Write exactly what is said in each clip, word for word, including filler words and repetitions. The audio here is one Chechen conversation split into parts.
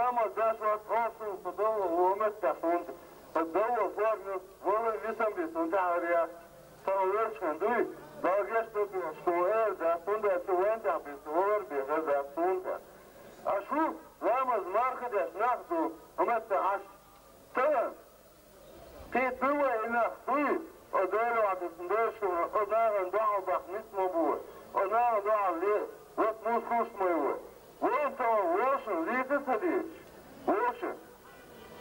Амма даш вац оцу ца довла вомат тахунт. Довла форму, вала висам бисун тахария. Ца вешхан дуй, далгаш тупи, што эр да сунда цу ван тахбис, валар би хэр да сунда. А шу, ламаз марха даш нахду, умат тахаш. Талан. Кхету вай нах дуй, о дойла ватас дойшуна, о наган дуал бах мит ма буй, о наган дуал ле, вот мус хуш мой вой. Вон то вошен, литы садись, вошен.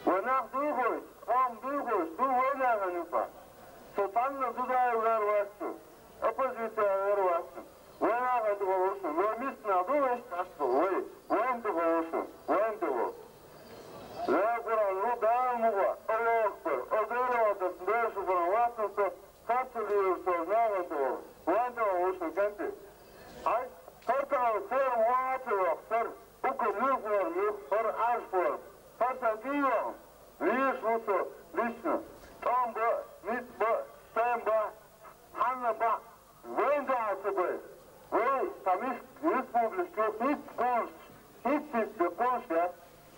Вай нах дуй хойш, ам дуй хойш, ду вай наган юпа. Сотанна дудай вар васу, оппозиция вар васу. Вай наган дуй хойш, вай мис на дуй хойш, ташто, вай, вай дуй хойш, вай дуй хойш. Ла Куран ру даун мугъа, Аллаху Акбар, Азара Адас, Дайшу Куран, Ватан Сот, Сарцу Лиур Сор, Наган Тор, Ван Тор, Ушин Канти. Ай, Сартан Сор, Ватан Сор, Ука Нур Сор, Нур Сор, Аш Сор, Сартан Тион, Лиш Усо, Лишна, Томба, Митба, Стамба, Ханна Ба, Вайн дагьа ца бай. Вай тамис республика хит курс, хит хит де курс я.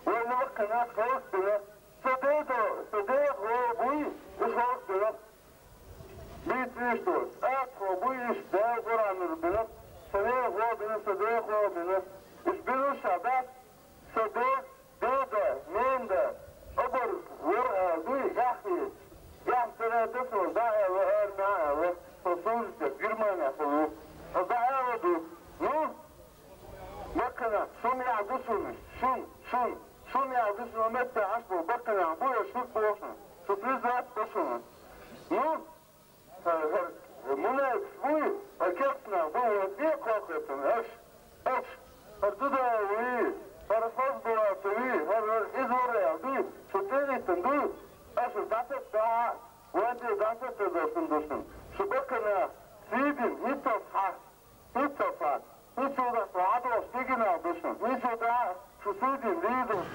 Вай нахана хос дина. Садеда, садеда хо буй, и хос дина. Бит вишто, ат хо буй, иш да Куран дина. Садеда хо дина, садеда хо дина. Иш биру шабат. Саде, деда, менда, обар, вар, а, дуй, яхи, яхтара дасо, да, эла, эрна, эла, сосулите, Германия, холу. Да, эла, ду. Ну, бакана, шум я душун, шум, шум, шум я душун, метта, ашбу, бакана, буя, шут, бошун, шут, призвать, бошун. Ну, Мунайс буй, пакетна, буй, вот не кокетен, эш, эш, пардуда уи, парфас была туи, пар, пар, из вора, дуй, шутени тен, дуй, эш, датет да, ванди датет да, дошун, дошун. Шубакана, сидин, нитос ха, нитос ха, нитос да, адо, стигина, дошун, нитос да, шусидин, лидос.